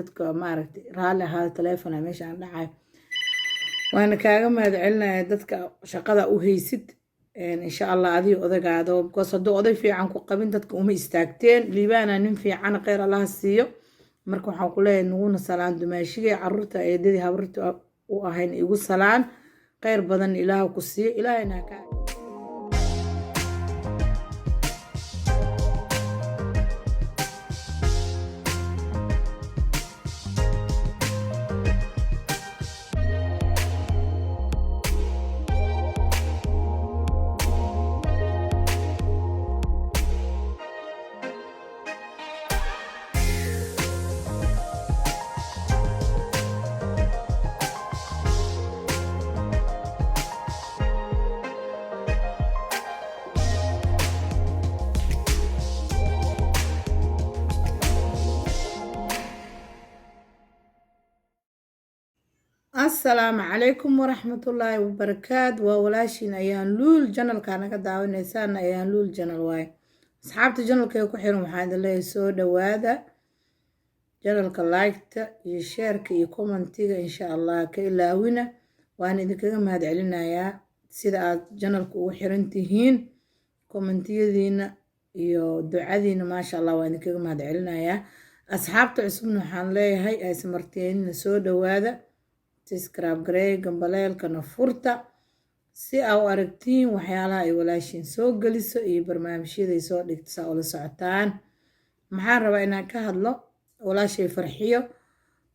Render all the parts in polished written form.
Dadka maaragtay, raalli ahaada, taleefona meesha aan dhacayo. Waana kaaga mahad celinaya dadka shaqada u haysid, insha Allah, adiga odagaado, because hadduu oday fiican ku qabin, dadka uma istaagteen. Liibaana nin fiican, kheyr Allaha siiyo. Marka waxaan ku leeyahay, naguna salaan dumaashigay, caruurta eedadii habarta u ahayn igu salaan. Kheyr badan Ilaah ku siiyo, Ilaahayna ha ka. Asalaamu calaykum waraxmatullaahi wabarakaat. Waa walaashiin Ayaan Luul. Channelkaa naga daawanaysaan Ayaan Luul Channel waaye. Asxaabta channelka ku xiran, waxaan idin leeyahay soo dhawaada. Channelka liketa iyo shareka iyo commentiga, insha Allah, ka ilaawina. Waan idinkaga mahad celinayaa sida aad channelka ugu xiran tihiin, commentiyadiina iyo ducadiina, maasha Allah, waan idinkaga mahad celinayaa. Asxaabta cusubna waxaan leeyahay aysamarteenina, soo dhawaada, subscribe gareey, gambaleelkana furta si aa u aragtiin waxyaalaha ay walaashiin soo geliso iyo barnaamijyaday soo dhigto, saa ula socotaan. Maxaan rabaa inaan ka hadlo? Walaashay Farxiyo.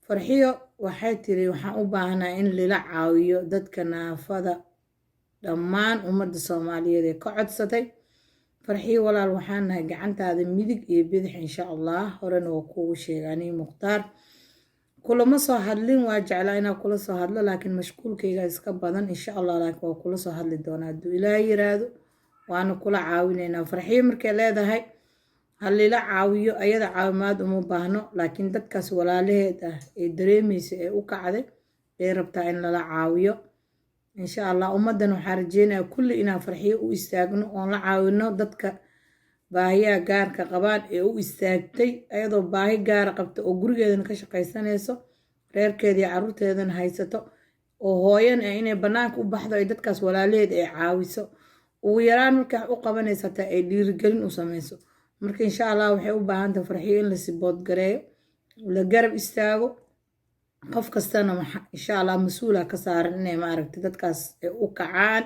Farxiyo waxay tiri, waxaan u baahnaa in lila caawiyo dadka naafada, dhammaan ummadda Soomaaliyeed ee ka codsatay. Farxiyo walaal, waxaan nahay gacantaada midig iyo bidix, insha Allah. Horena waa kuugu sheegay, anii Mukhtaar kulama soo hadlin. Waa jeclaa inaa kula soo hadlo, laakiin mashquulkayga iska badan, insha Allah. Laakiin waa kula soo hadli doonaa hadduu Ilaah yiraahdo, waana kula caawinaynaa. Farxiyo markay leedahay halila caawiyo, ayada caawimaad uma baahno, laakiin dadkaas walaalaheed ah ee dareemaysa ee u kacday ee rabtaa in lala caawiyo, insha Allah. Ummaddan waxaa rajeynayaa kulli inaan Farxiyo u istaagno oon la caawino dadka baahiyaha gaarka qabaan ee u istaagtay, ayadoo baahi gaara qabta oo gurigeedana ka shaqaysanayso, reerkeeda iyo caruurteedana haysato, oo hooyan ah, inay bannaanka u baxdo ay dadkaas walaalaheed ay caawiso, ugu yaraan markay wax u qabanaysa hataa ay dhiirigelin u sameyso. Marka insha Allah waxay u baahan tahay Farxiyo in la support gareeyo, la garab istaago. Qof kastana insha Allah mas-uula ka saaran inay maaragtay dadkaas ay u kacaan,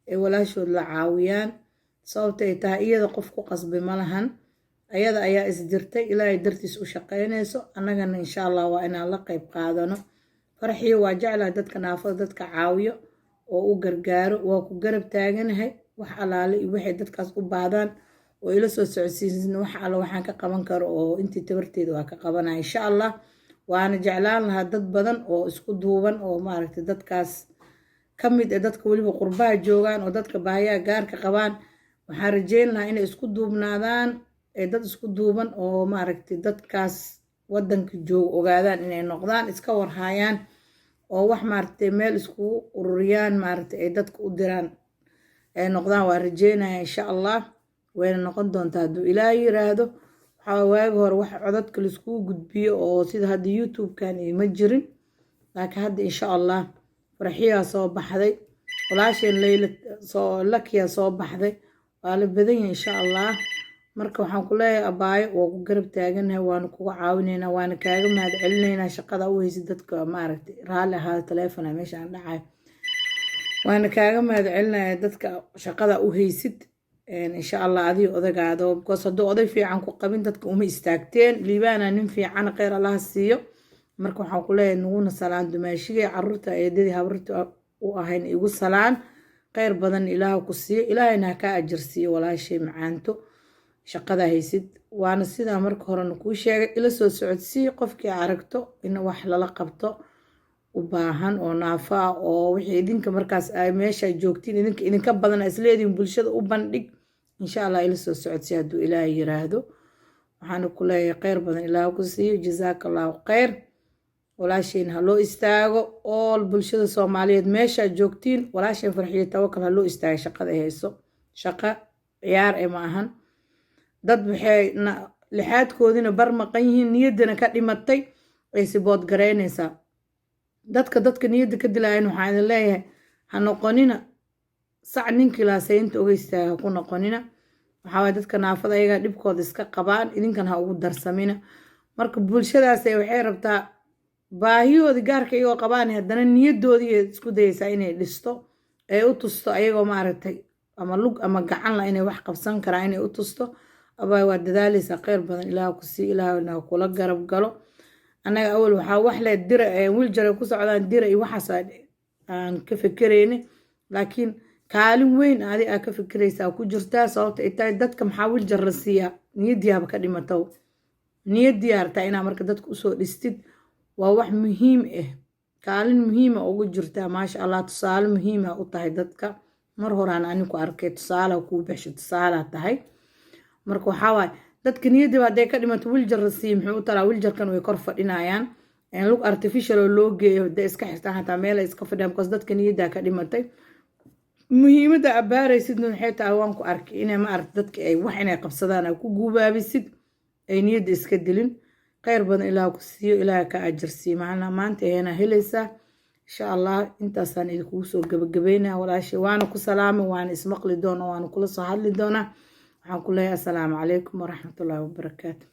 ay walaashood la caawiyaan. Sababta ay tahay, iyada qof ku qasbay ma lahan, ayada ayaa isdirtay, Ilaahay dartiis u shaqaynayso. Annagana insha Allah waa inaan la qayb qaadano. Farxiyo, waa jeclahay dadka naafada, dadka caawiyo oo u gargaaro. Waa ku garab taaganahay. Wax allaale iyo waxay dadkaas u baahdaan oo ila soo socodsiisin, wax alla waxaan ka qaban karo oo intii tabarteeda waa ka qabanaya, insha Allah. Waana jeclaan lahaa dad badan oo isku duuban oo maaragtay dadkaas ka mid ah, dadka weliba qurbaha joogaan oo dadka baahiyaha gaarka qabaan. Waxaan rajeyn lahaa inay isku duubnaadaan, ee dad isku duuban oo maaragtay dadkaas wadanka jooga ogaadaan inay noqdaan, iska warhaayaan oo wax maaragtay meel iskugu ururiyaan, maaragtay ay dadka u diraan ay noqdaan, waa rajeynaya, insha Allah. Wayna noqon doontaa hadduu Ilaah yiraahdo. Waxaa waagi hore wax codadka laiskugu gudbiyo oo sida hadda YouTube-kan iyo ma jirin, laakiin hadda insha Allah Farxiyaa soo baxday, walaasheen Leyla soo Lakiya soo baxday, waa la badan yahay, insha Allah. Marka waxaan ku leeyahay, abaayo, waa ku garab taaganahay, waana kuga caawinaynaa, waana kaaga mahad celinaynaa shaqada u haysid dadka maaragtay. Raalli ahaada, taleefona meesha aan dhacayo. Waana kaaga mahad celinaya dadka shaqada u haysid, insha Allah, adiga odagaado, because hadduu oday fiican ku qabin, dadka uma istaagteen. Liibaana nin fiican, kheyr Allaha siiyo. Marka waxaan ku leeyahay, naguna salaan dumaashigay, caruurta eedadii habarta u ahayn igu salaan. Kheyr badan Ilaah ku siiyo, Ilaahayna ha kaa ajar siiyo, walaashay macaanto, shaqada haysid. Waana sidaa marka horena kuu sheegay, ila soo socodsii qofkii aragto in wax lala qabto u baahan oo naafo ah, oo wixii idinka markaas ay meesha joogtiin idinka idinka badan isleediin bulshada u bandhig, insha Allah ila soo socodsii hadduu Ilaahay yiraahdo. Waxaana ku leeyahay, kheyr badan Ilaah ku siiyo, jazaaka Allahu kheyr. Walaashayn ha loo istaago, ool bulshada Soomaaliyeed meeshaa joogtiin, walaashayn Farxiyo Tawakal ha loo istaago. Shaqada ay hayso shaqo ciyaar e ma ahan. Dad waxay lixaadkoodina bar maqan yihiin, niyaddana ka dhimatay. Ay support garaynaysaa dadka niyadda ka dilaayan. Waxaan idin leeyahay, ha noqonina sac ninkii laasaynta uga istaaga, ku noqonina. Waxaa waye, dadka naafada ayagaa dhibkooda iska qabaan, idinkan ha ugu darsamina. Marka bulshadaas waxay rabtaa baahiyoodii gaarka iyagoo qabaan, haddana niyadoodii isku dayaysaa inay dhisto, ay u tusto ayagoo maaragtay ama lug ama gacan la inay wax qabsan karaan, inay u tusto. Abaa, waa dadaaleysaa, kheyr badan Ilaah ku sii, Ilaahna kula garab galo. Annaga awal waxaa wax le dira wheelchair ku socdaan, dira iyo waxaas aan ka fekereyne, laakiin kaalin weyn adi aa ka fekereysaa ku jirtaa. Sababta ay tahay, dadka maxaa wheelchair la siiyaa? Niyadiyaaba ka dhimatow, niyadii artaa inaa marka dadka usoo dhistid waa wax muhiim ah, kaalin muhiima ugu jirtaa. Maasha Allah, tusaale muhiima u tahay dadka. Mar horaan aniku arkay, tusaala kuu baxshay, tusaalaa tahay. Marka waxaa waaye, dadka niyadiiba hadday ka dhimato, wheelchair la siiyo muxuu u taraa? Wheelchairkan way kor fadhinayaan, lug artificial oo loo geeyo hadday iska xirtaan, xataa meel ay iska fadhiyaan, because dadka niyaddaa ka dhimatay. Muhiimadda abaaraysidna waxay tahay, waan ku arkay, inay ma aragta dadka ay wax inay qabsadaan ay ku guubaabisid, ay niyadda iska dilin. Kheyr badan Ilaah ku siiyo, Ilaah ka ajar siiyo. Macnaa maanta ahayna helaysaa, insha Allah. Intaasaan idinkugu soo gabagabeynaa. Walaashay, waana ku salaamay, waana ismaqli doona, waana kula soo hadli doonaa. Waxaan ku leeyahay, assalaamu calaykum waraxmatullaahi wabarakaatu.